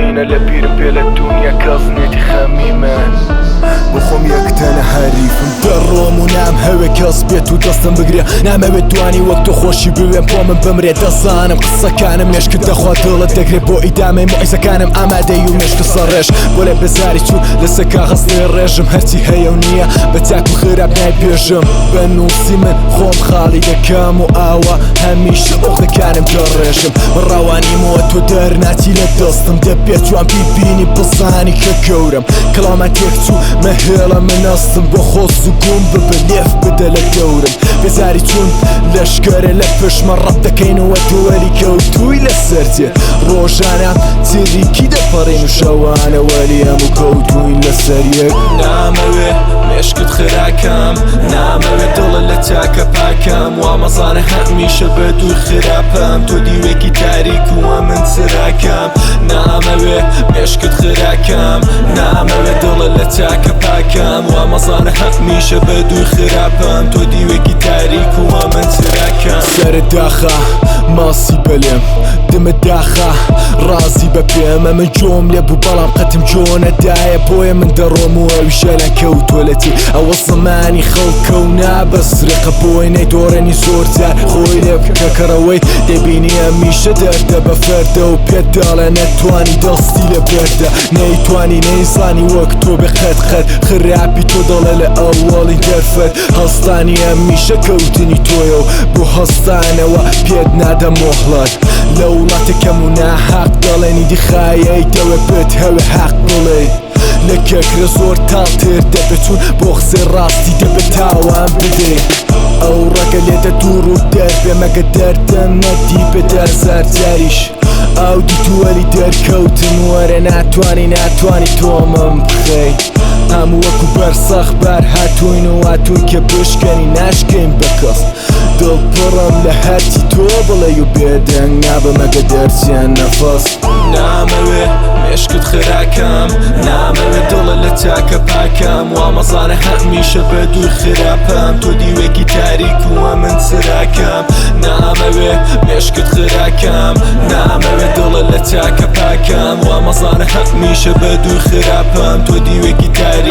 هینە لە بیرم بێ لە دونیا کەس نێتی خەمی من. بۆ خۆم یەک تەنە حەریفم دەڕۆم و نامهەوێ کەس بێت و دەستم بگرێ نامەوێت دوانی وەک تۆ خۆشی بوێم بۆ من بمرێ دەزانم قسەکانم مێشکت دەخوا دڵت دەگرێ بۆ ئیدامەی موعیزەکانم ئامادەی و مێشکت سەڕێژ بۆ لێ بێزاری چوو لەسەر کاغەز دەیڕێژم هەرچی هەیە و نییە بە چاک و خراپ نایبێژم بە نووسی من خۆم خاڵی دەکەم و ئاوا هەمیشە ئۆقدەکانم دەڕێژم ڕەوانیمەوە تۆ دەرناچی لە دەستم دەبێت جوان بیبینی بزانی کە گەورەم کەڵامان تێکچوو مەهێڵە من ئەستم بۆ خۆ زوو گوم ببە لێف بدە لە دەورم بێزاری چوون لەشکەرە لە پشتمە ڕەت دەکەینەوە دووەلی کەوتووی لەسەر جێ ڕۆژانە چریکی دەپەڕین و شەوانە وەلی هەموو کەوتووین لەسەر یەک. نامەوێ مێشکت خراکەم نامەوێ دڵت لە چاکە پاکەم وا مەزانە هەمیشە بە دوور خراپم تۆ دیوێکی تاریک و ئەمن چراکەم نامەوێ مێشکت خراکەم نامەوێ دڵت لە چاکە پاکەم وا مەزانە هەمیشە بە دوور خراپم تۆ دیوێکی تاریک و ئەمن چراکەم. سەرت داخە ماسی بەلێم دمت داخە ڕازی بە پێم ئەمن جۆم لێ بوو بەڵام قەتم جۆ نەدایە بۆیە من دەڕۆم و ئەویش لە کەوتووە لە تێ ئەوە زمانی خەڵکە و نابەسرێقە بۆی نەیدۆڕێنی زۆر جار خۆی لێ بکە کەڕەوەی دەبینی هەمیشە دەردە بە فەردە و پێت دەڵێ نەتوانی دەستی لێ بەردە نەیتوانی نەیزانی وەک تۆ بێ قەت قەت خراپی تۆ دەڵێ لە ئەوەڵین دەرفەت هەستانی هەمیشە کەوتنی تۆیە و بۆ هەستانەوە پێت نادەم مۆهڵەت لە وڵاتەکەم و ناحەق دەڵێن ئیدی خایەی دەوێ بتهەوێ حەق بڵێی لە کەکرە زۆر تاڵتر دەبێت چون بۆ قسەی ڕاستی دەبێت تاوان بدەی ئەو ڕەگە لێدە دوور و دەربێ مەگە دەردم نەدیبێت هەزار جاریش ئەو دیتوەلی دەرکەوتم وەرە ناتوانی ناتوانی تۆمم بخەی هەموو وەکو بەرسەخ بار هاتوین و هاتوین کە بشکەنی ناشکەین بە کەس دڵ پڕم لە هەرچی تۆ بڵێی و بێدەنگ نابم ئەگەر دەرچیان نەفەس. نامەوێ مێشکت خراکەم نامەوێ دڵت لە چاکە پاکەم وا مەزانە هەمیشە بە دوور خراپم تۆ دیوێکی تاریک و ئەمن چراکەم نامەوێ مێشکت خراکەم نامەوێ دڵت لە چاکە پاکەم وا مەزانە هەمیشە بە دوور خراپم تۆ دیوێکی تاریک.